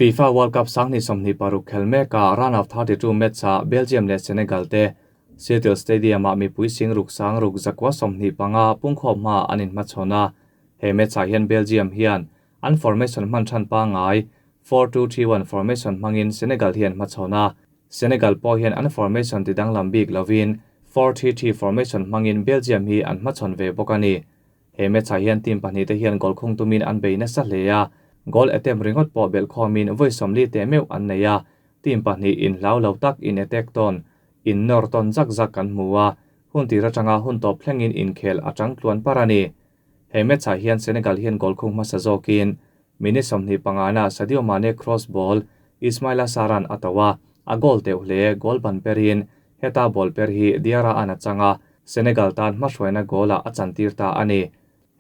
FIFA World Cup 2026 khel meka round of 32 match-ah Belgium leh Senegal te Seattle Stadium-ah mipui sing ruk sang ruk zakua 25 pungkhawm hma an inhmachhawn a. He match-ah hian Belgium hian an formation hman than pangai 4-2-3-1 formation hmangin Senegal hian hmachhawn a. Senegal pawh hian an formation ti danglam bik lovin 4-3-3 formation hmangin Belgium hi an hmachhawn ve bawk a ni. He match-ah hian team pahnih te hian goal khung tumin an bei nasa hle a. Goal attempt ringawt pawh belh khawmin vawi 40 te meuh an nei a. Team pahnih in hlau lo tak in attack tawn in nawr tawn zak zak kan hmu a. Hun tir atanga hun tawp thlengin inkhel atang tluan par a ni. He match-ah hian Senegal hian goal khung hmasa zawkin minute 25 na Sadio Mane cross ball Ismaila Saran a to a. A goal teuh hle goal ban perin heta ball per hi Diarra an atanga Senegal tan hmahruaina goal a chantir ta a ni.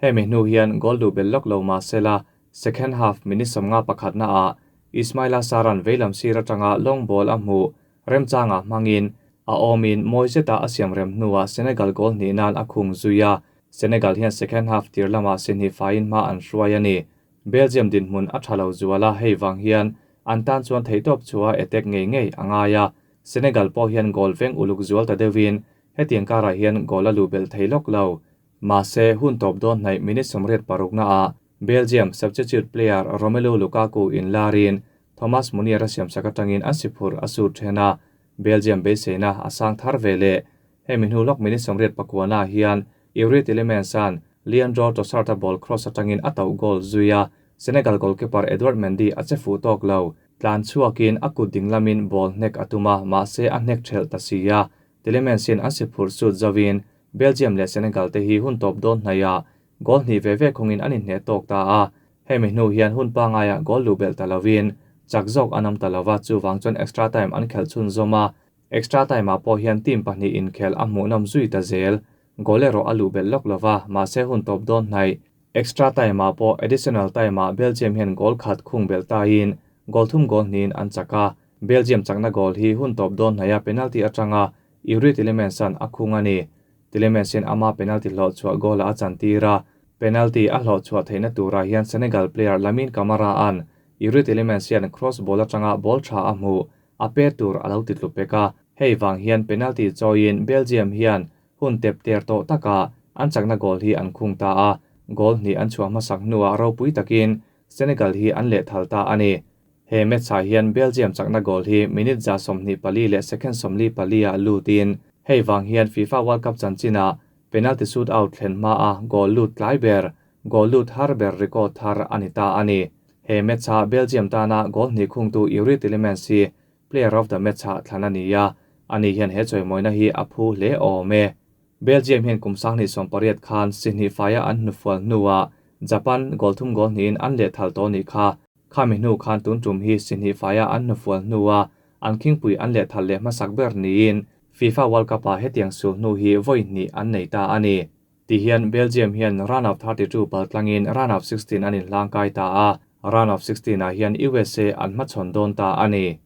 Hemi hnu hian goal du bel lok lo ma sela second half minute 51 na a Ismaila Saran veilam sir atanga long ball a hmu remchanga hmangin a awmin mawizeta a siam rem hnuah Senegal goal hnih nan a khung zuia. Senegal hian second half tir lama si hnih faiin hma an hruai a ni. Belgium dinhmun a tha lo zuala hei wang hian an tan chuan theitawp chua attack ngei ngei angai a. Senegal pawh hian goal veng uluk zual ta deuhin hetiang karah hian goal a lu bel thei lawk lo. Mahse hun tawp dawn hnaih minute 86 na a Belgium substitute player Romelu Lukaku in larin Thomas Meunier a siam sak atangin an siphur a sur thena. Belgium beiseina a sang thar vele. Hemi hnu lawk minute 89 na hian Youri Tielemans an Leandro Trossard ball cross atangin a tauh goal zuia. Senegal goalkeeper Edouard Mendy a che fu tawk lo. Tlan chuakin a kut ding lamin ball hnek atuma mahse a hnek thel ta sia. Tielemans in an siphur sut zawin Belgium leh Senegal te hi hun tawp dawn hnaia goal hnih ve ve khungin an inhne tawk ta a. Hemi hnu hian hun pangaia goal lu bel ta lovin chak zawk an awm ta lova chuwang chuan extra time an khelh chhun zawma. Extra time ah pawh hian team pahnih inkhel a hmuhnawm zui ta zel. Goal erawh a lu bel lawk lova mahse hun tawp dawn hnaih. Extra time ah pawh additional time ah Belgium hian goal khat khung bel ta in goal thum goal hnihin an chaka. Belgium chakna goal hi hun tawp dawn hnaia penalty atanga Youri Tielemans an a khung a ni. Tielemans hian ama penalty hlawh chhuah goal a chantir a. Penalty a hlawh chhuah theihna turah hian Senegal player Lamine Camara an Youri Tielemans hian cross ball atanga ball tha a hmu a pe tur a lo titlu peka. Hei wang hian penalty chawiin Belgium hian hun tep ter tawh taka an chakna goal hi an khung ta a. Goal hnih an chhuah hmasak hnuah ropui takin Senegal hi an leh thal ta a ni. He match-ah hian Belgium chakna goal hi minute 24 leh second 44 a lutin. Hei wang hian FIFA World Cup chanchina penalty shoot out thlen hma a goal lut tlai ber goal lut har ber record thar ani ta a ni. He match-ah Belgium tana goal hnih khungtu Youri Tielemans hi player of the match-ah thlan a ni a. Ani hian he chawimawina hi a phu hle awm e. Belgium hian kum 2018 khan si hnih faia an hnufual hnuah Japan goal thum goal hnihin an leh thal tawh ni kha. Khami hnu khan tun tum hi si hnih faia an hnufual hnuah an khingpui an leh thal leh hmasak ber niin FIFA World Cup ah hetiang sul hnu hi vawi hnih an nei ta a ni. Ti hian Belgium hian round of 32 paltlangin round of 16 an inhlang kai ta a. Round of 16 ah hian USA an hmachhawn dawn ta a ni.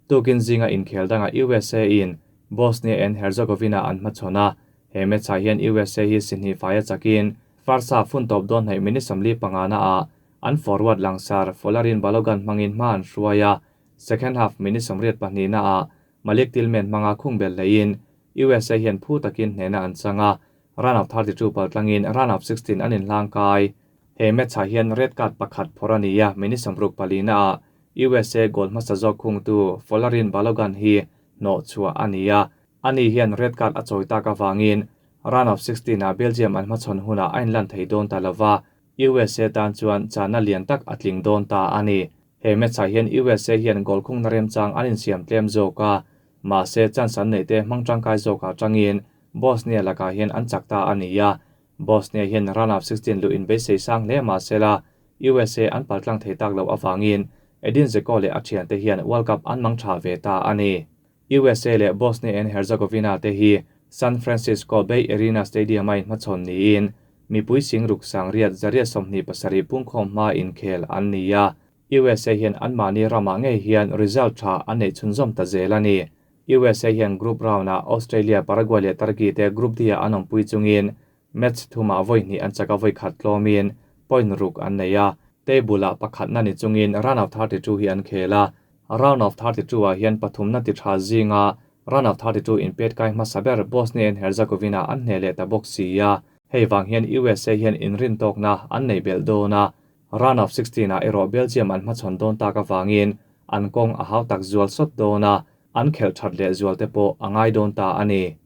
Tukin zinga inkhel danga USA in Bosnia and Herzegovina an hmachhawn a. He match-ah hian USA hi si hnih faia chakin first half hun tawp dawn hnaih minute 45 na a an forward langsar Folarin Balogun hmangin hma an hruai a. Second half minute 82 na a Malik Tillman hmanga khung bel hlein USA hian phu takin hnena an changa. Round of 32 paltlangin round of 16 an inhlang kai. He match-ah hian red card pakhat phawrh a ni a minute 64 na a USA goal hmasa zawk khungtu Folarin Balogun hi hnawh chhuah a ni a. Ani hian red card a chawi tak awangin round of 16 ah Belgium an hmachhawn hunah a inlan thei dawn ta lova. USA tan chuan chana lian tak a tling dawn ta a ni. He match-ah hian USA hian goal khungna remchang an insiam tlem zawk a. Mahse chance an nei te hmang tangkai zawkah tangin Bosnia lakah hian an chak ta a ni a. Bosnia hian round of 16 lu in beisei sang hle mahsela USA an paltlang thei tak lo awangin Edin Dzeko leh a thian te hian World Cup an mang tha ve ta a ni. USA leh Bosnia and Herzegovina te hi San Francisco Bay Arena Stadium a inhmachhawn niin mipui sing ruk sang riat zariat 27 pungkhawm hma inkhel an ni a. USA hian an mahni ramah ngei hian result tha an nei chhunzawm ta zel a ni. USA hian group round ah Australia, Paraguay leh Turkey te group D ah an awmpui chungin match thumah vawi hnih an chaka vawi khat tlawmin point ruk an nei a. Table-ah pakhatna ni chungin round of 32 hi an khel a, round of 32 ah hian pathumna ti tha zinga round of 32 inpet kai hmasa ber Bosnia and Herzegovina an hneh leh ta bawk si a, hei vang hian USA hian inrin tawkna an nei belh dawn a, round of 16 ah erawh Belgium an hmachhawn dawn tak avangin an kawng a hau tak zual sawt dawn a, an khelh that leh zual te pawh a ngai dawn ta a ni.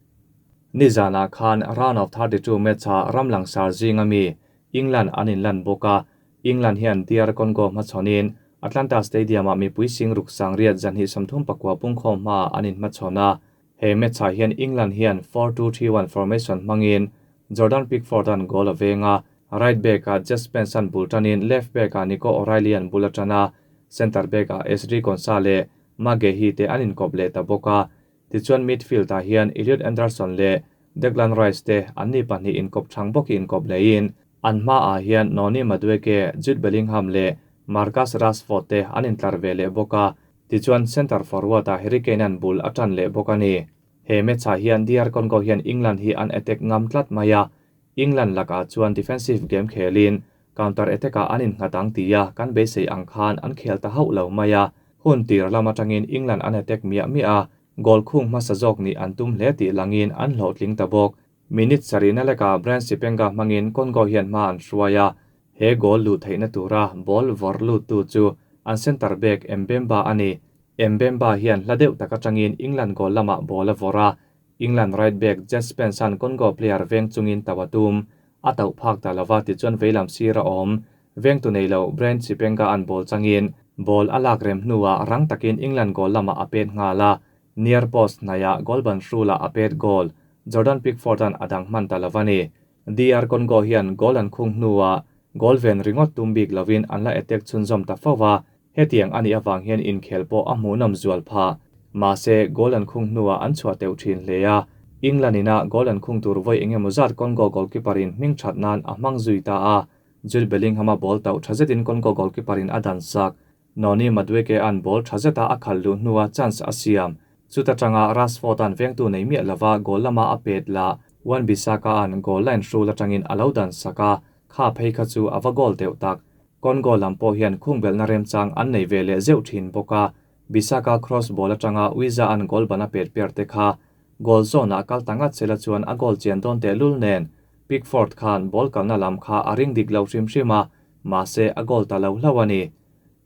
Nizanah khan round of 32 match-ah ram langsar zinga mi England an inlan bawk a, England hian DR Congo hmachhawnin Atlanta Stadium-ah mipui sing ruk sangriat zanhnih 34 pungkhawm hmaah an inhmachhawn a. He match-ah hian England hian 4-2-3-1 formation hmangin Jordan Pickford-a'n goal a veng a, right back-ah Djed Spence-a'n bul tanin left back-ah Nico O'Reilly-a'n bul a tan a, centre back-ah Ezri Konsa leh Maguehi te an inkawp leh ta bawk a. Tichuan midfield-ah hian Elliot Anderson leh Declan Rice te anni pahnih inkawp thang bawkin inkawp lehin an hmaah hian Noni Madueke, Jude Bellingham leh Marcus Rashford te an intlar ve leh bawk a, tichuan centre forward-ah Harry Kane-a'n bul a tan leh bawk a ni. He match-ah hian DR Congo hian England hi an attack ngam tlat mai a, England lakah chuan defensive game khelin counter attack-ah an innghat ang tia kan beisei ang khan an khel ta hauh lo mai a, hun tir lam atangin England an attack miah miah a, goal khung hmasa zawk nih an tum hle tih langin an hlawhtling ta bawk. Minute sarihna leka Brand Cipenga hmangin Congo hian hma an hruai a, he goal luh theihna tura ball vawrh luttu chu an centre back Mbemba a ni. Mbemba hian hla deuh tak atangin England goal lamah ball a vawrh a, England right back Djed Spence-a'n Congo player veng chungin tauh a tum. A tauh phak ta lova tichuan veilam sir a awm. Vengtu nei lo Brand Cipenga-a'n ball changin ball a lak rem hnuah rang takin England goal lamah a pet nghal a, near post hnaiah goal ban hrulah a pet goal. Jordan Pickford-a'n a dang hman ta lova ni. DR Congo hian goal an khung hnuah goal ven ringawt tum bik lovin an la attack chhunzawm ta fo va, hetiang a nih avang hian inkhel pawh a hmuhnawm zual phah. Mahse, goal an khung hnuah an chhuah teuh thin hle a, England ina goal an khung tur vawi eng emaw zat Congo goalkeeper in hming that nan a hmang zui ta a, Jude Bellingham-a ball tauh tha zetin Congo goalkeeper in a dan sak. Noni Madueke-a'n ball tha zeta a khalh luh hnua chance a siam. Chuta tanga Rashford-a'n vengtu nei miah lova goal lama a pet lah Wan-Bissaka-a'n goal line hrul atangin a lo dan sak a, kha phei kha chu a va goal deuh tak. Congo lam pawh hian khungbelhna remchang an nei ve leh zeuh thin bawk a, Bissaka cross ball atanga Wissa-a'n goal ban a pet per te kha goal zone-ah kal ta ngat sela chuan a goal chian dawn tehlul nen Pickford khan ball kalna lam kha a ring dik lo hrim hrim a, mahse a goal ta lo hlauh a ni.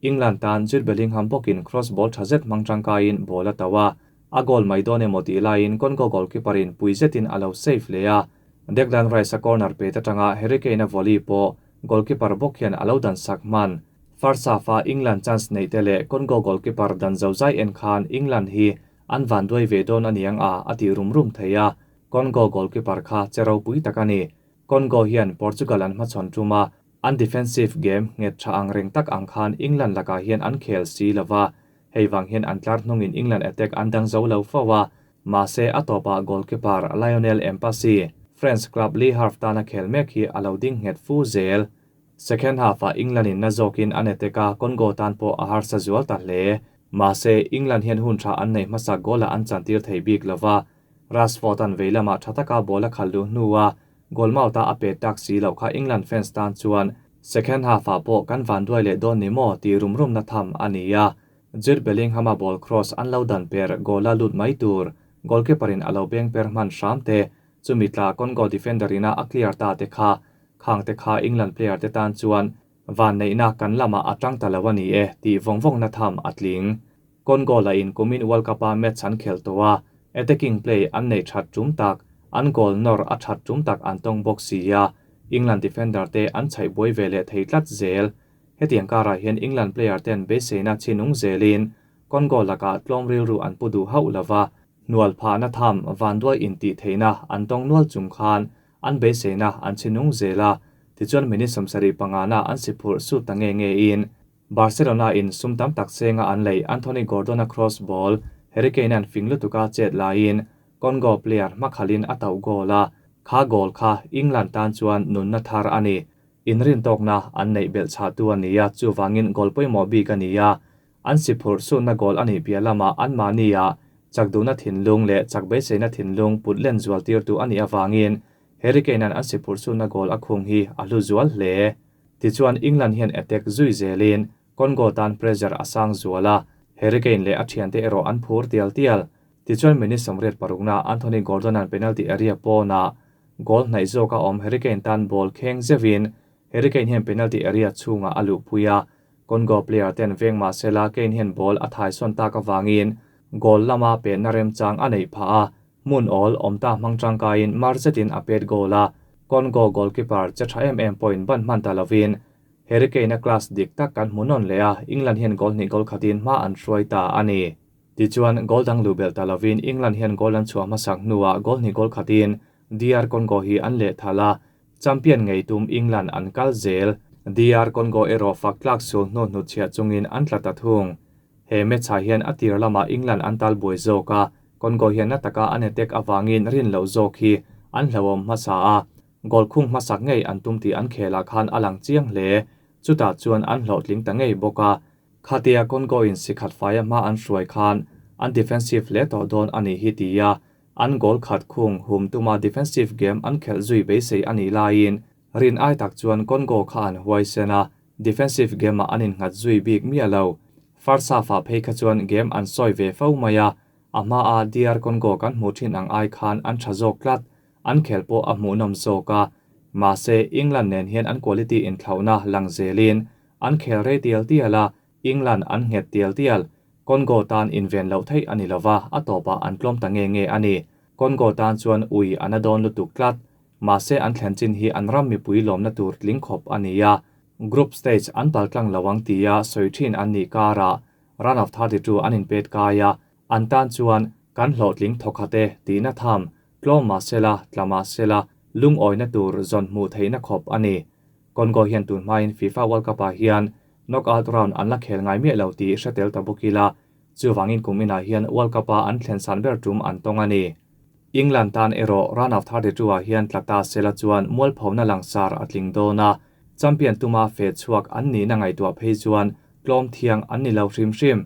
England tan Jude Bellingham bawkin cross ball tha zet hmang tangkaiin ball a tauh a, a goal mai dawn emaw tih laiin Congo goalkeeper-in pui zetin a lo save leh a. Declan Rice-a corner pet atanga Harry Kane-a volley pawh goalkeeper bawk hian a lo dan sak hman. First half-a England chance neih te leh Congo goalkeeper dan zozai en khan England hi an vanduai ve dawn a niang a, a ti rum rum thei a. Congo goalkeeper kha che ropui tak a ni. Congo hian Portugal an hmachhawn tum a, an defensive game nghet tha ang reng tak ang khan England lakah hian an khel si lova, hei vang hian an tlar hnungin England attack an dang zo lo fo a, mahse a tawpah goalkeeper Lionel Mpasi, France club Le Havre tana khel mek hi a lo ding nghet fu zel. Second half-ah England in na zawkin an attack a, Congo tan pawh a harsa zual ta hle. Mahse England hian hun tha an nei hmasa goal-ah an chantir thei bik lova, Rashford-a'n vei lamah tha taka ball a khalh luh hnua goal mouth-a a pet tak si loh kha England fans tan chuan second half-ah pawh kan vanduai leh dawn ni maw tih rum rumna tham a ni a. Jude Bellingham-a ball cross an lo dan per goal-a lut mai tur goalkeeper-in a lo beng per hman hram te, chumi tla Congo defender-ina a clear ta te kha khang te kha England player te tan chuan vanneihna kan lamah a tang ta lo a ni e tih vawng vawngna tham a tling. Congo lahin kumin World Cup-a match an khelh tawh a, attacking play an nei that tum tak, an goal nawr a that tum tak an tawng bawk si a, England defender te an chhaih buai ve leh thei tlat zel. Hetiang karah hian England player ten beiseina chinung zelin Congo lakah tlawm rilru an pu duh hauh lova, hnual phahna tham vanduai intih theihna an tawng nual chung khan an beiseina an chinung zel a, tichuan minute 75 na an si phurh sut ta nge nge in Barcelona in sum tam tak chenga an lei Anthony Gordon-a cross ball Harry Kane-a'n fing lutuka chet laiin Congo player hmakhalin a tauh goal a, kha goal kha England tan chuan nunna thar a ni. Inrin tawkna an neih belh chhah tu a ni a, chuvangin goal pawimawh bik a ni a. An si phurh sunna goal a nih piah lamah anmahni a chakduhna thinlung leh chak beiseina thinlung put len zual tir tu a nih avangin Harry Kane-a'n an si phurh sunna goal a khung hi a hlu zual hle. Tichuan England hian attack zui zelin Congo tan pressure a sang zual a, Harry Kane leh a thiante erawh an phur tial tial. Tichuan minute 86na Anthony Gordon-a'n penalty area pawnah goal hnaih zawka awm Harry Kane tan ball kheng zeuhin Harry Kane hian penalty area chhungah a luhpui a, Congo player ten veng mahsela Kane hian ball a thaisawn tak avangin goal lama penna remchang a neih phah a, hmun awl awm ta hmang tangkaiin mar zetin a pet goal a, Congo goalkeeper che tha em em pawhin ban hman ta lovin Harry Kane-a class dik tak kan hmu nawn leh a, England hian goal hnih goal khatin hma an hruai ta a ni. Tichuan, goal dang luh belh ta lovin England hian goal an chhuah hmasak hnuah goal hnih goal khatin DR Congo hi an lehthal a, Champion ngei tum England an kal zel. DR Congo erawh fak tlak sul hnu hnutchhiah chungin an tla ta thung. He match-ah hian a tir lamah England an tal buai zawk a, Congo hian na taka an attack avangin rin loh zawk hi an hlauhawm hmasa a, goal khung hmasak ngei an tum tih an khelah khan a lang chiang hle. Chutah chuan an hlawhtling ta ngei bawk a. Khatia Congo in sikhat faia hma an hruai khan an defensive hle tawh dawn a nih hi tia an goal khat khung hum tuma defensive game an khelh zui beisei a nih laiin rin ai tak chuan Congo kha an huaisen a, defensive game-ah an innghat zui bik miah lo. First half-ah phei kha chuan game an sawi ve fo mai a, a hmaa DR Congo kan hmuh thin ang ai khan an tha zawk tlat, an khel pawh a hmuhnawm zawk a. Mahse, England nen hian an quality inthlauhna lang zelin an khel rei tial tial a, England an nghet tial tial. Congo tan inven loh theih a ni lova, a tawpah an tlawm ta nge nge a ni. Congo tan chuan ui a na dawn lutuk tlat. Mahse an thlen chin hi an ram mipui lawmna tur tling khawp a ni a. Group stage an paltlang lo ang tia sawi thin an nih karah round of 32 an inpet kai a, an tan chuan kan hlawhtling thawkhat e tihna tham, tlawm mahsela, tla mahsela, lungawina tur zawn hmuh theihna khawp a ni. Congo hian tun hmain FIFA World Cup-ah hian knockout round an la khel ngai miah lo tih hre tel ta bawk ila, chuvangin kum inah hian World Cup-a an thlen san ber tum an tawng a ni. England tan erawh round of 32-ah hian tla ta sela chuan mualphona langsar a tling dawn a, champion tuma feh chhuak an nihna ngaihtuah phei chuan tlawm thiang an ni lo hrim hrim.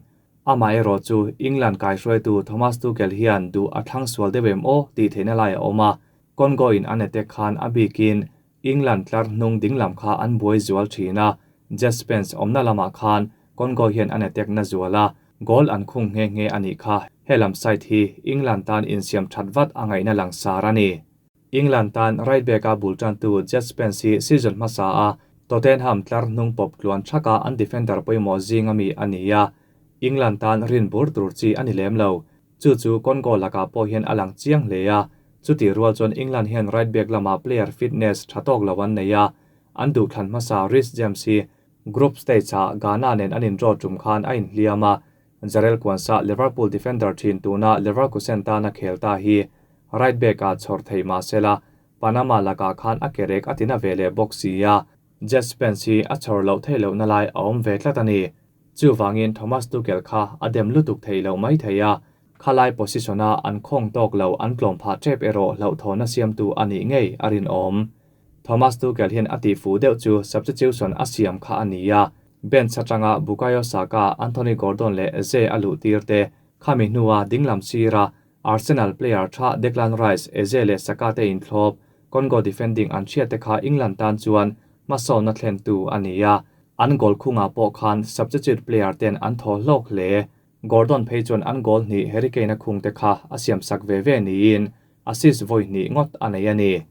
Amaherawh chu England kaihruaitu Thomas Tuchel hian duh a thlang sual deuh em aw tih theihna lai a awm a, Congo in an attack khan a bikin England tlar hnung dinglam kha an buai zual thin a, Jed Spence awmna lamah khan Congo hian an attack na zual a, goal an khung nghe nghe a nih kha. Helam side hi England tan insiam that vat a ngaihna langsar a ni. England tan right back a bul tantu Jed Spence hi season hmasa a Tottenham tlar hnung pawp tluan thaka an defender pawimawh zing ami a ni a, England tan rin bur tur chi a ni lem lo. Chu chu Congo lakah pawh hian a lang chiang hle a, chutih rual chuan England hian right back lamah player fitness tha tawk lo an nei a, an duhthlan hmasa Reece James hi group stage-ah Ghana nen an indraw tum khan a inhliam a, Jarell Quansah Liverpool defender thin tuna Leverkusen tana khel ta hi right back-ah chhawr thei mahsela Panama lakah khan a ke rek a tina ve leh bawk si a, Jed Spence hi a chhawr loh theih lohna lai a awm ve tlat a ni. Chuvangin Thomas Tuchel kha a dem lutuk theih loh mai thei a, khalai position-a an khawng tawk lo an tlawm phah tep erawh hlauhthawna siamtu a nih ngei a rinawm. Thomas Tuchel hian a tihfuh deuh chu substitution a siam kha a ni a, bench atanga Bukayo Saka, Anthony Gordon leh Eze a luh tir te, khami hnua dinglam sira Arsenal player tha Declan Rice, Eze leh Saka te inthlawp, Congo defending an hriat te kha England tan chuan hmasawnna thlentu a ni a, an goal khungah pawh khan substitute player ten an thaw hlawk hle. Gordon phei chuan an goal hnih Harry Kane a khung te kha a siamsak ve ve niin assist vawi hnih ngawt a nei a ni.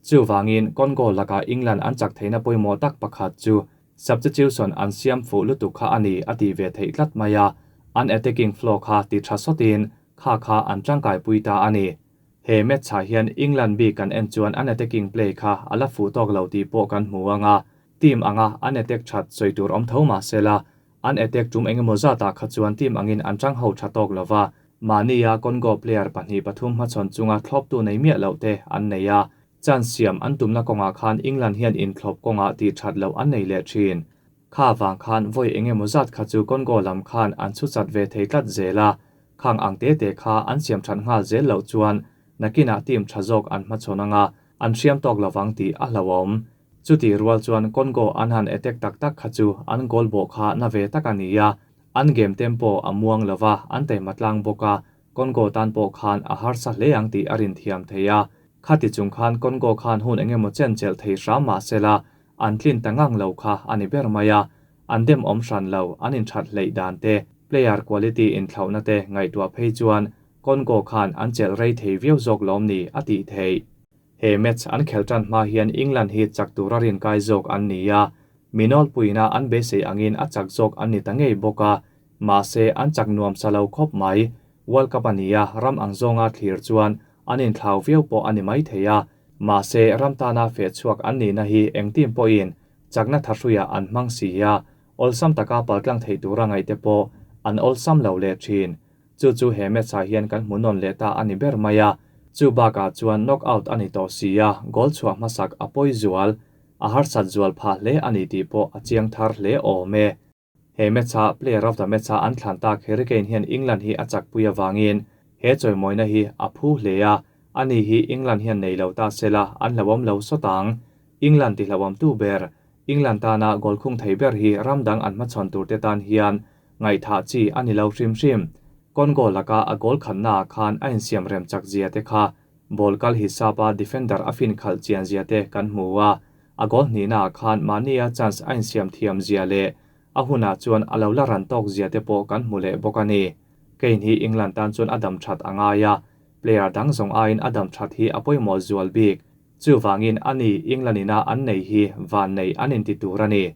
Chuvangin Congo lakah England an chak theihna pawimawh tak pakhat chu substitution an siam fuh lutuk kha a ni a ti ve theih tlat mai a, an attacking flow kha ti tha sawtin kha kha an tangkaipui ta a ni. He match-ah hian England bik kan en chuan an attacking play kha a la fuh tawk lo tih pawh kan hmu ang a, team anga an attack that sawi tur awm tho mahsela an attack tum engemaw zatah kha chuan team angin an tang ho tha tawk lova, mahnia Congo player pahnih pathum hmachhawn chunga thlawptu nei miah loh te an nei a, chance siam an tumna kawngah khan England hian inthlawp kawngah tih that loh an nei leh thin. Kha vang khan vawi engemaw zat kha chu Congo lam khan an chhu chat ve thei tlat zel a, khang ang te te kha an siam that nghal zel loh chuan nakinah team tha zawk an hmachhawn anga an hriam tawk lovang tih a hlauhawm. Chutih rual chuan Congo an han attack tak tak kha chu an goal bawh kha na ve tak a ni a, an game tempo a muang lova an taima tlang bawk a, Congo tan pawh khan a harsa hle ang tih a rin thiam thei a. Khati chung khan Congo khan hun engemaw chen chelh thei hram mahsela an tlin ta ngang lo kha a ni ber mai a, an dem awm hran lo, an inthat hleih dan te, player quality inthlauhna te ngaihtuah phei chuan Congo khan an chelh rei thei viau zawk lawm ni a tih theih. He match an khelh tan hma hian England hi chak tura rinkai zawk an ni a, mi nawlpuina an beisei angin a chak zawk an ni ta ngei bawk a, mahse an chak nuam sa lo khawp mai. World Cup a ni a, ram ang zawnga thlir chuan an inthlau viau pawh a ni mai thei a, mahse ram tana feh chhuak an nihna hi eng team pawhin chakna thahruiah an hmang si a, awlsam taka paltlang thei tura ngaihte pawh an awlsam lo leh thin. Chu chu he match ah hian kan hmu nawn leh ta a ni ber mai a, chu bakah chuan knock out a ni tawh si a, goal chhuah hmasak a pawi zual, a harsat zual phah hle a ni tih pawh a chiang thar hle awm e. He match ah player of the match ah an thlan tak Harry Kane hian England hi a chakpui avangin he chawimawina hi a phu hle a, ani hi England hian nei lo ta sela an hlauhawm lo sawt ang. England ti hlauhawmtu ber, England tana goal khung thei ber hi ram dang an hmachhawn turte tan hian Ngaihthah chi a ni lo hrim hrim. Congo laka a goal khatnaah khan a insiam rem chak zia te kha ball kal hisap a defender a fin khalh chian zia te kan hmu a, a goal hnihnaah khan mahnia chance a insiam thiam zia leh a hunah chuan a lo la ran tawk zia te pawh kan hmu leh bawk a ni. Kane hi England tan chuan a dam that a ngai a, player dang zawng aiin a dam that hi a pawimawh zual bik. Chuvangin ani England ina an nei hi vannei an inti tur a ni.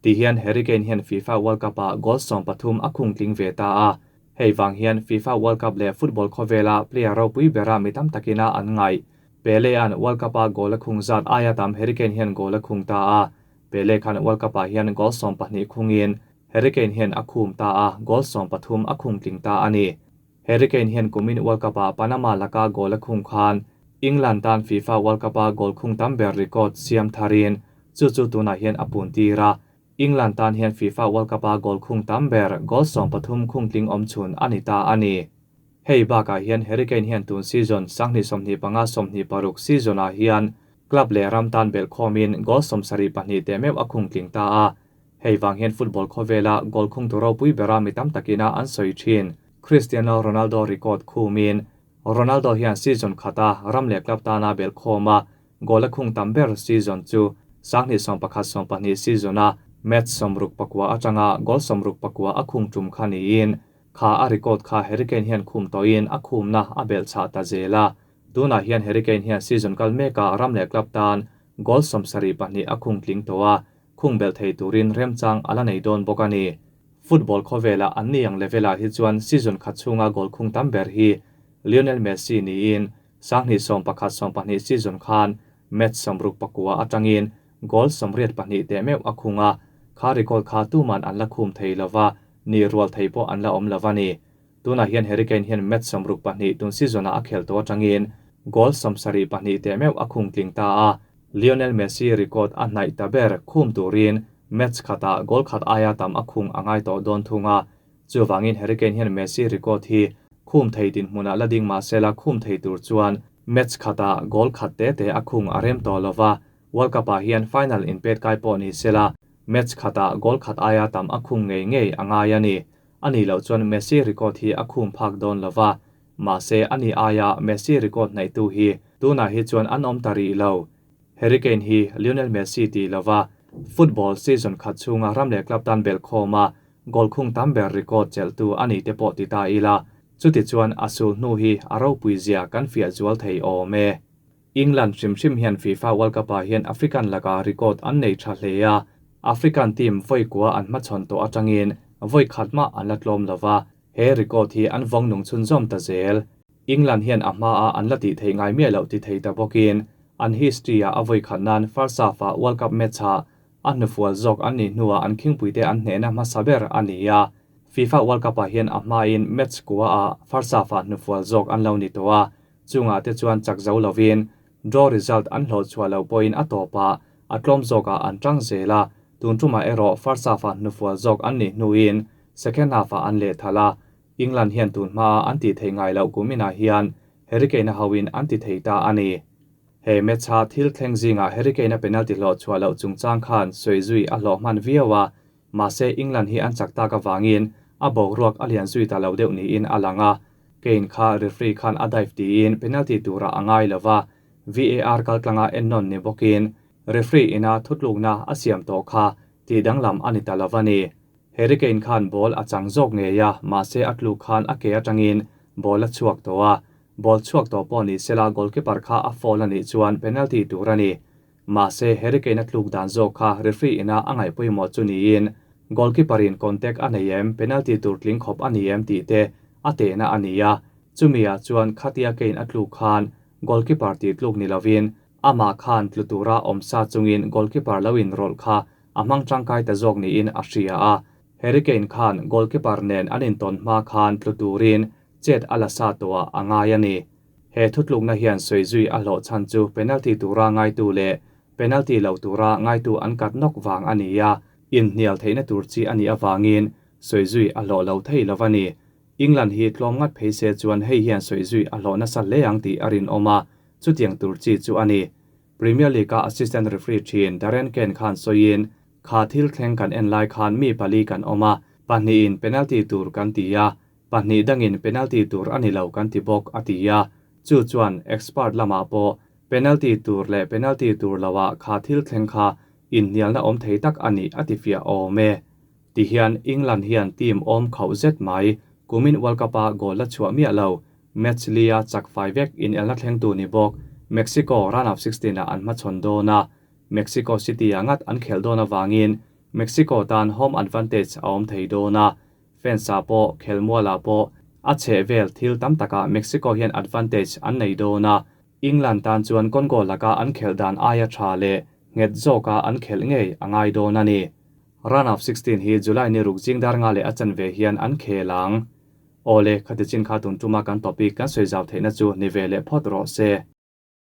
Ti hian Harry Kane hian FIFA World Cup-ah goal 13 a khung tling ve ta a, hei vang hian FIFA World Cup leh football khawvela player ropui bera mi tam takina an ngaih. Pele-a'n World Cup-a goal a khung zat aia tam Harry Kane hian goal a khung ta a, Pele khan World Cup-ah hian goal 12 khungin Harry Kane hian a khum ta a, goal 13 a khung tling ta a ni. Harry Kane hian kumin World Cup-ah Panama laka goal a khung khan England tan FIFA World Cup-a goal khung tam ber record siam tharin chu chu tunah hian a pun tir a. England tan hian FIFA World Cup-a goal khung tam ber goal 13 khung tling awm chhun a ni ta a ni. Hei bakah hian Harry Kane hian tun season 2025 26 season-ah hian club leh ram tan belh khawmin goal 72 teh meuh a khung tling ta a. Hei vang hian football khawvela goal khung tu ropui bera mi tam takina an sawi thin Cristiano Ronaldo record khumin Ronaldo hian season khata ram leh club tana belh khawma goal a khung tam ber season chu 2011-12 season-a match 69 atanga goal 64 a khung tum kha niin kha a record kha Harry Kane hian khum tawhin a khumna a belh chah ta zela. Tunah hian Harry Kane hian season kal meka ram leh club tan goal 72 a khung tling tawh a, khung belh thei turin remchang ala nei dawn bawk a ni. Football khawvela an ni ang level-ah hi chuan season khat chhunga goal khung tam ber hi Lionel Messi niin 2011-12 season khan match 69 atangin goal 82 teh meuh a khung a, kha record kha tuman an la khum thei lova, ni rual thei pawh an la awm lova ni. Tunah hian Harry Kane hian match 62 tun season-ah a khel tawh atangin goal 72 teh meuh a khung tling ta a, Lionel Messi record a hnaih ta ber khum turin match khatah goal khat aia tam a khung a ngai tawh dawn thung a. Chuvangin Harry Kane hian Messi record hi khum thei dinhmunah la ding mahsela khum thei tur chuan match khatah goal khat te te a khung a rem tawh lova, World Cup-ah hian final inpet kai pawh ni sela match khatah goal khat aia tam a khung ngei ngei a ngai a ni. Ani loh chuan Messi record hi a khum phak dawn lova, mahse ani aia Messi record hnaihtu hi tunah hi chuan an awm ta rih lo. Harry Kane hi Lionel Messi ti lova football season khat chhunga ram leh club tan belh khawma goal khung tam ber record chelhtu ani te pawh ti ta ila, chuti chuan a sul hnu hi a ropui zia kan fiah zual thei awm e. England hrim hrim hian FIFA World Cup-ah hian African laka record an nei tha hle a, African team vawi kua an hmachhawn tawh atangin vawi khat mah an la tlawm lova, he record hi an vawng nung chhunzawm ta zel. England hian a hmaa an la tih theih ngai miah loh ti thei ta bawkin an history-ah a vawi khat nan first half-ah World Cup match-ah a hnufual zawk an nih hnuah an khingpuite an hnehna hmasa ber a ni a. FIFA World Cup-ah hian a hmain match kua-ah first half-ah hnufual zawk an lo ni tawh a, chungah te chuan chak zo lovin draw result an hlawh chhuah lo pawhin a tawpah a tlawm zawkah an tang zel a, tun tumah erawh first half-ah hnufual zawk an nih hnuin second half-ah an leh thal a. England hian tun hmaa an tih theih ngai loh kuminah hian Harry Kane-a hoin an ti thei ta a ni. He match-a thil thleng zingah Harry Kane-a penalty hlawh chhuah loh chungchang khan sawi zui a hlawh hman viau a, mahse England hi an chak tak avangin a boruak a lian zui ta lo deuh niin a lang a. Kane kha referee khan a dive tiin penalty turah a ngai lova, VAR kaltlanga ennawn ni bawkin. Referee ina thutlukna a siam tawh kha tih danglam a ni ta lo a ni. Harry Kane khan ball a chang zawk ngei a, mahse a tluk khan a ke atangin ball a chhuak tawh a. Ball chhuak tawh pawh ni sela goalkeeper kha a foul a nih chuan penalty tur a ni. Mahse Harry Kane a tluk dan zawk kha referee ina a ngaih pawimawh chu niin goalkeeper in contact a nei em, penalty tur tling khawp a ni em tih te a tehna a ni a. Chumi ah chuan khatia Kane a tluk khan goalkeeper tih tluk ni lovin amah khan tlu tura awm sa chungin goalkeeper lo inrawlh kha a hmang tangkai ta zawk niin a hria a. Harry Kane khan goalkeeper nen an intawn hma khan tlu turin chet a la sa tawhah a ngai a ni. He thutlukna hian sawi zui a hlawh chhan chu penalty tura ngaitu leh penalty lo tura ngaitu an kat nawk vang a ni a, inhnial theihna tur chi a nih avangin sawi zui a hlawh lo thei lo a ni. England hi tlawm ngat phei se chuan hei hian sawi zui a hlawh nasa hle ang tih a rinawm a, chutiang tur chi chu a ni. Premier League-a assistant referee thin Darren Kane khan sawiin, Kha thil thleng kan en lai khan mi pali kan awm a, pahnihin penalty tur kan ti a, pahnih dangin penalty tur a ni lo kan ti bawk, a ti a. Chu chuan expert lamah pawh penalty tur leh penalty tur loah kha thil thleng kha inhnialna awm thei tak a nih a ti fiah awm e. Tihian England hian team awm khauh zet mai, kumin World Cup-a goal la chhuah miah lo, Match lia chak fai vek inelna thlengtu ni bawk Mexico round of 16 ah an hmachhawn dawn a, Mexico City ah ngat an khelh dawn avangin Mexico tan home advantage a awm thei dawn a, fans ah pawh khelmual ah pawh a chheh vel thil tam takah Mexico hian advantage an nei dawn a, England tan chuan Congo laka an khelh dan aia tha leh nghet zawka an khelh ngei a ngai dawn a ni. Round of 16 hi July ni ruk zing dar nga leh a chanve hian an khel ang. Awle, khati chin kha tun tuma kan topic kan sawi zau theihna chu ni ve leh phawt rawh se.